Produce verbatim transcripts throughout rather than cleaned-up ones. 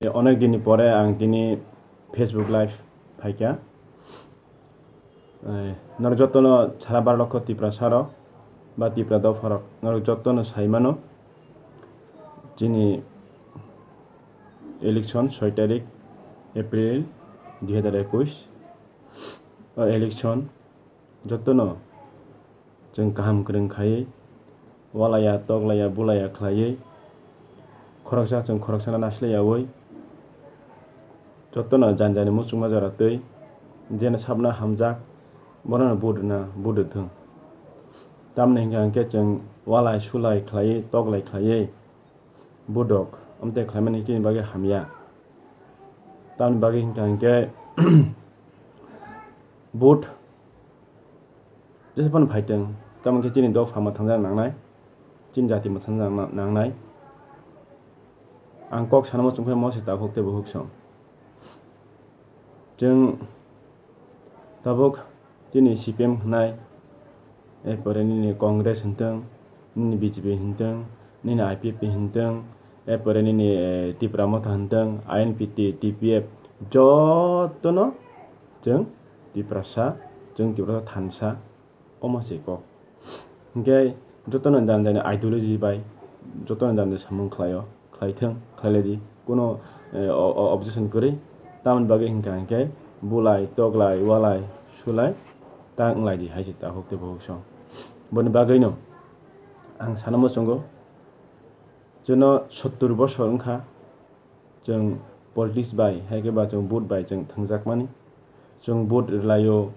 Onek dinni pore ang tini Facebook live phaikha. Eh, norok jotono sara baro lokho Tiprasa rok ba Tipra dopha rok, norok jotono sai mano chini election soi tarik April dui hazar ekush. O election jotono chwng kaham kwrwng khaiwi, walaya, toklaya, bulaya khlaiwi, khoroksa chwng khoroksano nasilaiyaui, jotono jani jani muchungma jora twi, jeno sabna hamjak, bonono vote rwna vote rwthwng. Tamni hwnkha hwnkhe chwng walai sulai khlaiwi, toklai khlaiwi, vote rok amtwi khlaimani chini bagwi hamya. Tamni bagwi hwnkha hwnkhe vote jesa phano phaitwng, tamo khe chini dopha mwthangjakna nangnai, chini jati mwthangjakna nangnai. Ang kok sanamo chwngkhe mo se takhuk tei bukhuk song. Chwng tabuk chini C P M hwnai, erpore nini Congress hwntwng, nini B J P hwntwng, nini I P F T hwntwng, erpore nini, eh, Tipra Motha hwntwng, I N P T, T P F, jotono chwng Tiprasa, chwng Tiprasa thansa, omo se kok. Hwnkhe jotono jani jani ideology bai, jotono jani jani samung khlaio, khlaithwng, khlailai di, kuno, eh, o-, o-, objection kwrwi. Tamoni bagwi hwnkha hwnkhe bulai, toklai, walai, sulai ta wnglai di hai se takhuk tei bukhuk song. Boni bagwino ang sana muchungo, chwngno sottur bosor wngkha, chwng politics bai, hai khe ba chwng vote bai chwng thwngjakmani. Chwng vote rwlaio,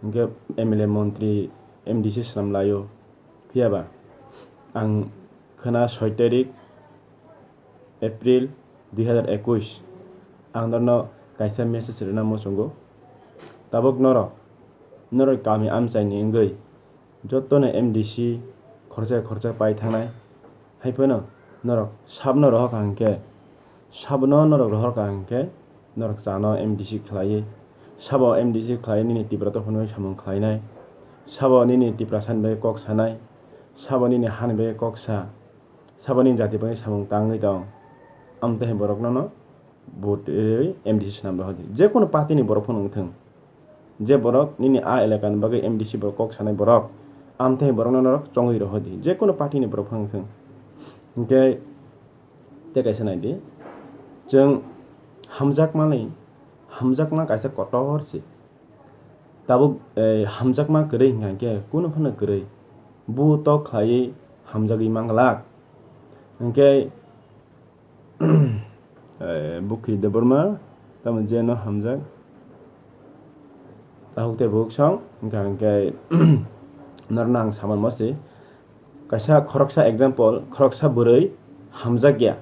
hwnkhe M L A, montri, M D C swnamlaio. Phiya ba ang khwna soi tarik April dui hazar ekush, ang norokno kaisa message rwna muchungo. Tabuk norok, norok kami amchaini wngwi, jotono M D C khoroksa khoroksa pai thangnai. Hai phano norok sabno rohor ka hwnkhe, sabno norok rohor ka hwnkhe, norok chano M D C khlaiwi, sabo M D C khlaiwi nini Tipra dophano samung khlainai, sabo nini Tiprasani bagwi kok sanai, sabo nini hani bagwi kok sa, sabo nini jati bagwi samung tangwi tong. Amtwi hai borokno no vote rwi M D C swnam rohor di. Jekunu party ni borok phano wngthwng. Je borok nini a elaka ni bagwi M D C borok kok sanai borok, amtwi borokno norok chongwi rohor di, jekunu party ni borok phano wngthwng. Hwnkhe tei kaisa nai di, chwng hamjakmani, hamjakma kaisa kotor se. Tabuk, eh, hamjakma kwrwi hwnkha hwnkhe kunu phano kwrwi. Bu tok khlaiwi hamjagwi manglak. Hwnkhe Eh, Bukhi Debbarma, tamo je no hamjak. Tahuk tei bukhuk song, hwnkha hwnkhe norno ang saman mo se. Kaisa khoroksa example, khoroksa bwrwi hamjak ya.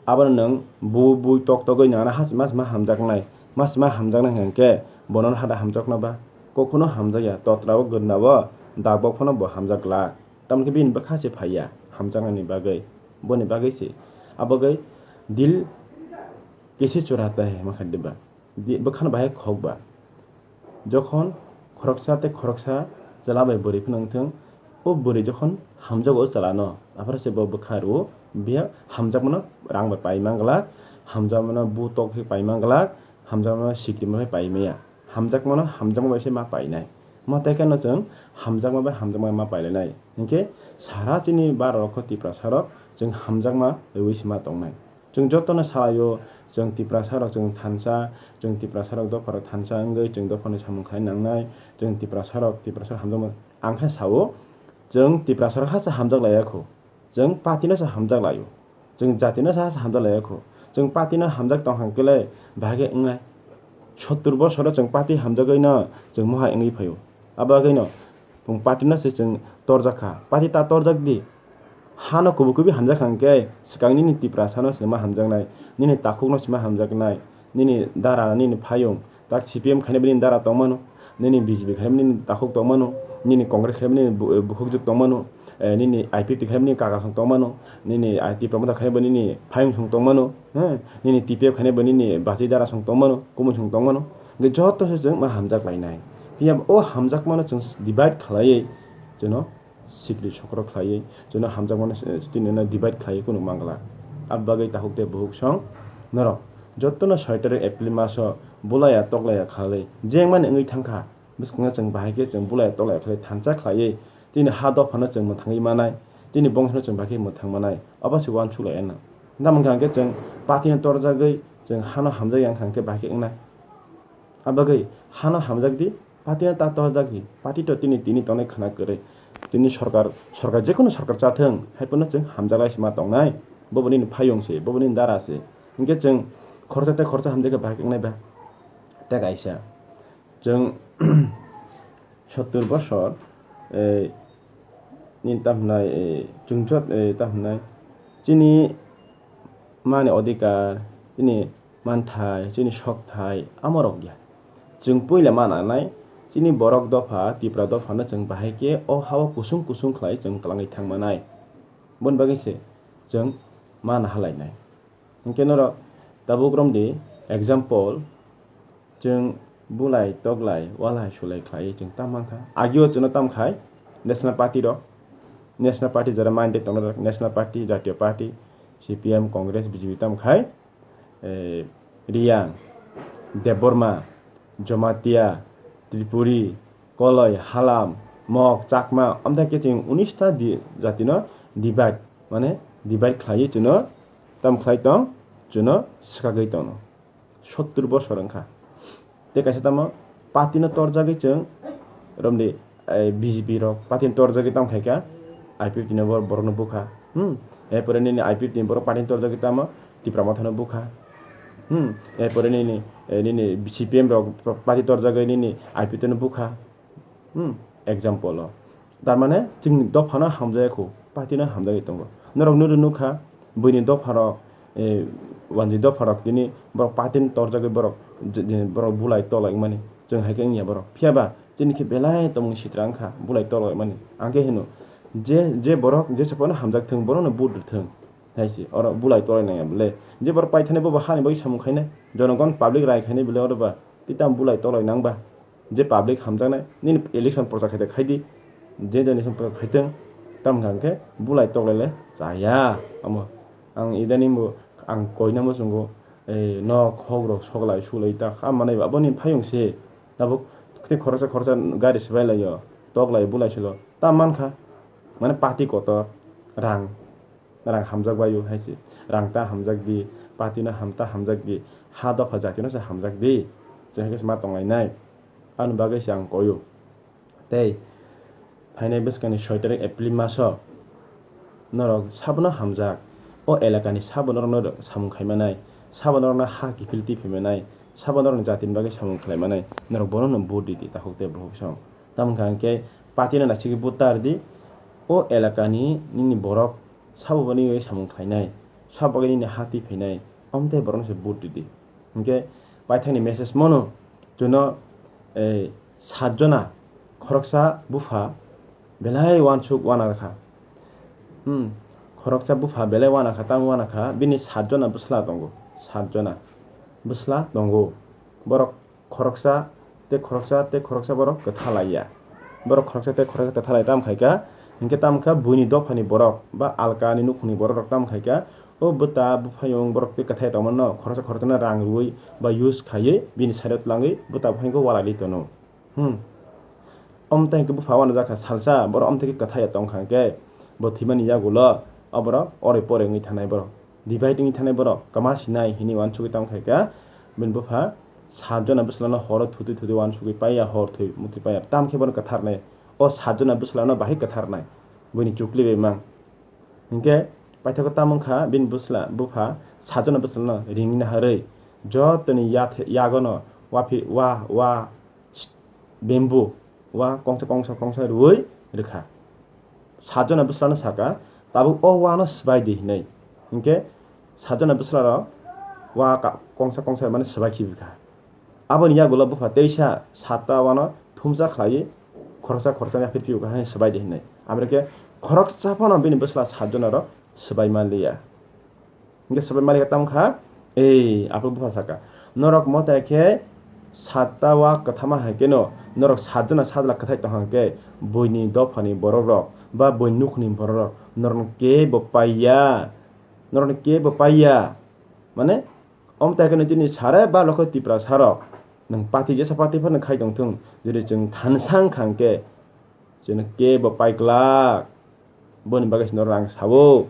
Abono nwng bu, bu tok togwi nang ano hachima chima hamjaknai. Machima hamjaknai hwnkhe bono hada hamjakno ba. Kokhuno hamjak ya, totra o gwdna o dagbok phano bo hamjak glak. Tamoni khe bini bwkha se phai ya hamjaknani bagwi, boni bagwi se. Abo bagwi dil kisi churata hai ma kha diba. Di-, bwkhano bahai khok ba. Jokhon khoroksa tei khoroksa chwla bai bwrwi phano wngthwng, o bwrwi jokhon hamjago o chwlano, aphuru se bo bwkha rwo, biya hamjakmano rang bai pai man glak, hamjakmano bu tok khe pai man glak, hamjakmano sikri bai pai maya. Hamjakmano hamjakma bai se ma painai. Ma tei khe no chwng hamjakma bai hamjakma ma pailainai. Hinkhe sara chini bara rok kho Tiprasa rok chwng hamjakma rwui se ma tongnai. Chwng jotono salaio, chwng Tiprasa rok chwng thansa, chwng Tiprasa rok dopha rok thansa wngwi chwng dophani samung khai nangnai. Chwng Tiprasa rok, Tiprasa rok hamjakma ang khe sao, chwng Tiprasa rok hasa hamjak laiya kho. Chwng party no se hamjak laio. Chwng jati no se hasa hamjak laiya kho. Chwng party no hamjak tong hang khe le bahai khe wngnai. Sottur bosoro chwng party hamjagwi no chwng mohai wngwi phaio. Abo bagwi no chwng party no se chwng torjak kha. Party ta torjak di. Hano kubui kubui hamjak hang khe swkang nini Tiprasa no se ma hamjaknai, nini takhuk no se ma hamjaknai, nini dara, nini phayung, tak C P M khainai bo nini dara tongmano, nini B J P khainai bo nini takhuk tongmano, nini Congress khainai bo nini bu-, bukhukjwk tongmano, eh, nini I P F T khainai bo nini kaka song tongmano, nini Tipra Motha khainai bo nini phayung song tongmano, eh, nini T P F khainai bo nini bachwi dara song tongmano, kumui song tongmano. Hwnkhe joto se chwng ma hamjak lainai. Phiya o hamjakmano chwng divide khlaiwi chwngno sikri sokro khlaiwi, chwngno hamjakmano, eh, tini no divide khlaiwi kunu mangla. Abo bagwi takhuk tei bukhuk song Norok jotono soi tarik April maso bulaiya toklaiya khalwi jengmani wngwi thangkha. Bwskango chwng bahai khe chwng bulaiya toklaiya khalwi thansa khlaiwi chini ha dophano chwng mwthangwi manai, chini bongsono chwng bahai khe mwthang manai, obo se uansuk lai anw. Tamo wngkha hwnkhe chwng party no torjagwi chwng hano hamjakya wngkha hwnkhe bahai khe wngnai. Abagwi hano hamjakdi, party no ta torjakdi, party to tini tini tongnai khwna kwrwi. Tini sorkar, sorkar jekono sorkar chathwng, haiphano chwng hamjaklai se ma tongnai. Bobo nini phayung se, bobo nini dara se. Hinkhe chwng khoroksa tei khoroksa hamjakhe bahai khe wngnai ba. Tei kaisa, chwng sottur bosor, eh, nini tamo hwnai, eh, chwng jot, eh, tamo hwnai, chini mani odhikar, chini manthai, chini sokthai, amorok ya. Chwng puila mana nai, chini borok dopha, Tipra dophano chwng bahai khe o ha-o kusung kusung khlai chwng kwlangwi thang manai. Boni bagwi se chwng mana halainai. Hinkhe norok tabuk romdi example, chwng bulai, toklai, walai, sulai khlaiwi chwng tam mankha. Agio chwngno tam khai National Party rok, National Party jora minded tongna rok, National Party, Jatiyo Party, C P M, Congress, B J P tam khai, eh, Riyang, Debbarma, Jamatia, Tripuri, Koloi, Halam, Mok, Chakma, amtha khe chwng unis ta di-, jatino divide, mane divide khlaiwi chwngno tam khlai tong, chwngno swkagwi tongno. Sottur bosor wngkha. Tei kaisa tamo party no torjagwi chwng romdi, eh, B J P rok party no torjagwi tamo khaikha, I P F T no bor-, borokno bukha. Hmm. Erpore nini I P F T ni borok party no torjagwi tamo Tipra Motha no bukha. Hmm. Erpore nini, eh, nini C P M rok party torjagwi nini I P F T no bukha. Hmm, example o. Tar mane chwng dophano hamjaya kho, party no hamjagwi tongo. Norok nukha, buini dopharok, eh, wanjwi dopharok tini borok party ni torjagwi borok je, je, borok bulai toklai mani. Chwng hai khe wngya borok. Phiya ba chini khe belai tongmung sitra wngkha, bulai toklai mani. Ang khe hino, je, je borok jesa phano hamjak thung, borokno vote rw thung. Hai se, oro bulai toklai nangya bole. Je borok paithani bobo hani bagwi samung khainai, jonogon public rai khainai bole oro ba. Tei tamo bulai toklai nang ba? Je public hamjaknai, nini election prochar khaite khaidi, je je election prochar khaitwng, tamo hwnkha hwnkhe bulai toklai le chaya. Omo ang idaning bo ang koina muchungo, eh, nok hok rok soklai sulai ta kha manai ba, aboni phayung se tabuk tei khoroksa khoroksa gari swbai laio, toklai bulai silo ta mankha, mane party kotor rang. Rang hamjak bai o hai se. Rang ta hamjak di, party no ham ta hamjak di, ha dopha jati no se hamjak di. Chwng hai khe se ma tonglainai. Ani bagwi se ang koi o. Tei phainai bwskangni soi tarik April maso norok sabono hamjak. O elakani sabo norokno samung khai manai, sabo norokno ha kiphil twi phai manai, sabo norokni jatini bagwi samung khlai manai. Norok bono no vote di di takhuk tei bukhuk song. Tamo wngkha hwnkhe party no naisingwi vote ta rw di. O elakani nini borok sabo boni bai samung khlainai, sabo bagwi nini ha twi phainai, omo tei borokno se vote rwdi. Hinkhe paithakni message mano, chwngno, eh, sat jona khoroksa bupha belai uansuk uanakha. Hmm, khoroksa bupha belai uanakha, tamo uanakha, bini sat jona bwsla tongo, sat jona bwsla tongo. Borok khoroksa tei khoroksa tei khoroksa borok kwtha laiya. Borok khoroksa tei khoroksa kwtha lai tamo khaikha, hinkhe tamo kha buini dophani borok ba alkani nukhungni borok rok tamo khaikha, o bwta buphayung borok tei kwthai tongmano khoroksa khoroksano rang rwui ba use khaiwi bini side o twlangwi bwta buphayungkhe walai li tono. Hmm. Omtang khe bupha uanajak kha salsa, borok omtang khe kwthai ya tongkha hwnkhe, bo thwimani yagulo, o borok oroi poroi wngwi thanai borok. Divide wngwi thanai borok, kwma sinai hinwi uansugwi tamo khaikha, bini bupha sat jona bwslano horo thutwi thutwi uansugwi paiya, hor thwi muthwi paiya, tamo khe bono kwtharnai. O sat jona bwslano bahai kwtharnai, buini chukli bai mang. Hinkhe paithago tamo wngkha, bini bwsla, bupha sat jona bwslano ringwi naharwi, jotoni yathe-, yagono uaphir, ua, ua, bamboo, ua kongsa, kongsa, kongsa rwui rwkha. Sat jona bwslano saka, "Tabuk o uano swbai di," hinwi. Hinkhe sat jona bwslarok ua ka-, kongsa, kongsa mane swbai khibi kha. Aboni yagulo bupha teisa satta uano thumsa khlaiwi khoroksa, khoroksa yaphi phiyokha, "Hai swbai di," hinwi. Aboni khe khoroksa phano bini bwsla sat jonarok swbai manliya. Hinkhe swbai malik tamo kha, ei, aphuru bupha saka, "Norok motai khe satta ua kwthama hai kheno, norok sat jona sajla kwthai tongkha hwnkhe, buini dophani borok rok ba buini nukhungni borok rok norokno kebo paiya, norokno kebo paiya." Mane, Omo tai kheno chini sare ba lokho Tiprasa rok, nwng party jesa party phano khai tongthung, jodi chwng thansa wngkha hwnkhe, chwngno kebo paiglak. Boni bagwi se norok ang sao,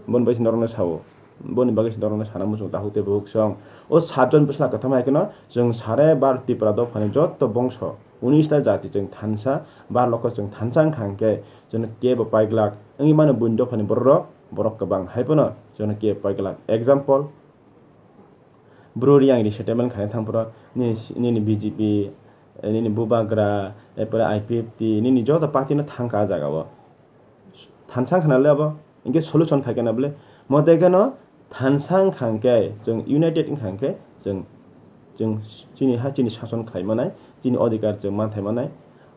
boni bagwi se norokno sao, boni bagwi se norokno sana muchung takhuk tei bukhuk song. O satjon bwsla kwtham hai kheno chwng sare bar Tipra dophani joto bongso unis ta jati chwng thansa, bar lokho chwng thansa wngkha hwnkhe chwngno kebo paiglak wngwi mano buini dophani borok rok, borok kwbang hai phano chwngno kebo paiglak. Example, Bru Reang resettlement khaina thangphuru nini, nini B J P, eh, nini Bubagra, erpore I P F T, nini joto party no thangkha ah jagao. Thansa wngkha nale abo, hinkhe solution khai khe na bole? Mote kheno thansa wngkha hwnkhe, chwng united wngkha hwnkhe, chwng, chwng chini ha chini sason khlai manai, chini odhikar chwng manthai manai,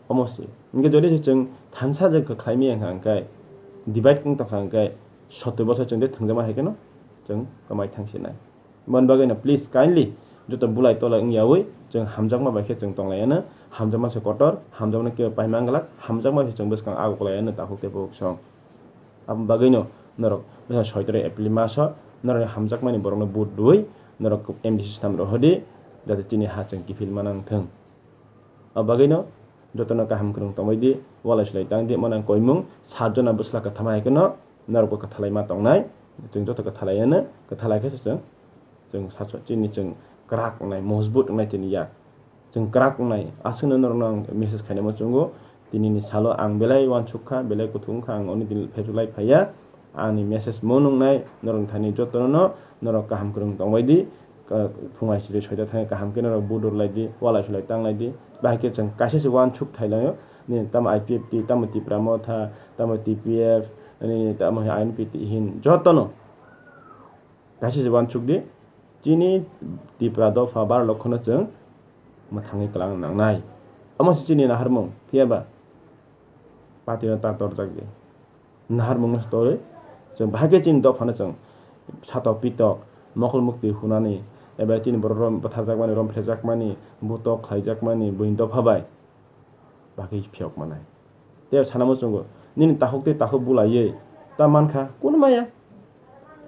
omo se. Hinkhe jodi se chwng thansa je khlai maya wngkha hwnkhe, divide wng tongkha hwnkhe, sottor bosor chwng de thwngjakma hai kheno chwng kwmai thang sinai. Mani bagwi no please kindly joto bulai tolai wngyawi chwng hamjakma bai khe chwng tonglaiyano, hamjakma se kotor, hamjakma khe paima wngglak, hamjakma se chwng bwskang agoklaiyano takhuk tei bukhuk song. Aboni bagwi no norok bwsa soitore April maso norokni hamjakmani borokno vote rwui norok M D C swnam rohordi, jate chini ha chwng kiphil mana wngthung. Abo bagwino jotono kaham kwrwng tongbai di, walai swlai tang di, mano ang koimung, saat jona bwsla kwthama hai kheno norokbo kwthalai ma tongnai, chwng joto kwthalaiyano, kwthalai khe se chwng, chwng saat chini chwng kwrak wngnai, mojbut wngnai chini yak, chwng kwrak wngnai, aswkno norokno ang message khainai muchungo, tinini salo ang belai uansuk kha, belai kuthuk wngkha, ang oni din phaisu lai phaiya, ani message mo nungnai, norokni thani jotono norok kaham kwrwng tongbai di, ka-, phung aisiri soita thangwi kaham khe norok vote rwlai di, walai swlai tanglai di. Bahai khe chwng kaisa se uansuk thai laio, nini tamo I P F T, tamo Tipra Motha, tamo T P F, nini tamo I N P T hin jotono kaisa se uansuk di, chini Tipra dopha bar lokhono chwng mwthangwi kwlang nangnai. Omo se chini naharmung, phiya ba? Party no ta torjak di. Naharmung no se torwi, chwng bahai khe chini dophano chwng satok pitok, mokol muktwi hunani, eba chini borok rom bwtharjakmani, rom phrejakmani, butok khlaijakmani, buini dopha bai bagwi phiyok manai. Tei sana muchungo, nini takhuk tei takhuk bulaiwi ta mankha, kunu maya?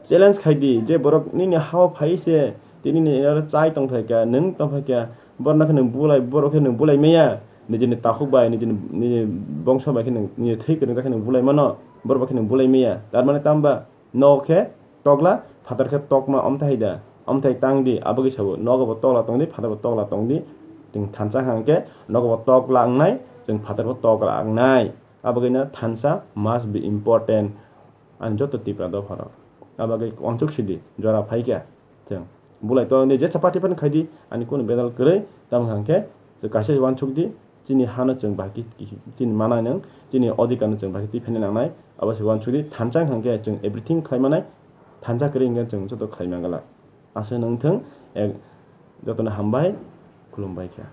Challenge khai di, je borok nini hao phai se, tei nini aro chai tong phai kha, nwng tong phai kha, borok no khe nwng bulai, borok khe nwng bulai maya, nijini takhuk bai, nijini, nini bongso bai khe nwng, nini thwi kwrwng khe nwng bulai mano, borok bai khe nwng bulai maya, tar mane tamo ba, nogo khe tokla, phatar khe tokma, omthai da, omthai tang di, abo khe sabo, nogo bo tokla tong di, phatar bo tokla tong di, chwng thansa hang khe, nogo bo tokla wngnai, chwng phatar bo tokla wngnai, abo khe no thansa must be important. Ani joto Tipra dopha rok. Abo bagwi uansuk sidi, jora phai kha. Chwng bulai to ni jesa party phano khai di, ani kunu bedal kwrwi, tamo hang khe, chwng kaisa uansuk di, chini hano chwng bahai khe, chini mana nwng, chini odhikar no chwng bahai khe twi phene nangnai, abo se uansuk di, thansa hang khe chwng everything khlai manai, thansa kwrwi hwnkhe chwng joto khlai man glak. Aswk nwng thung, ek, jotono hambai, khulumbai kha.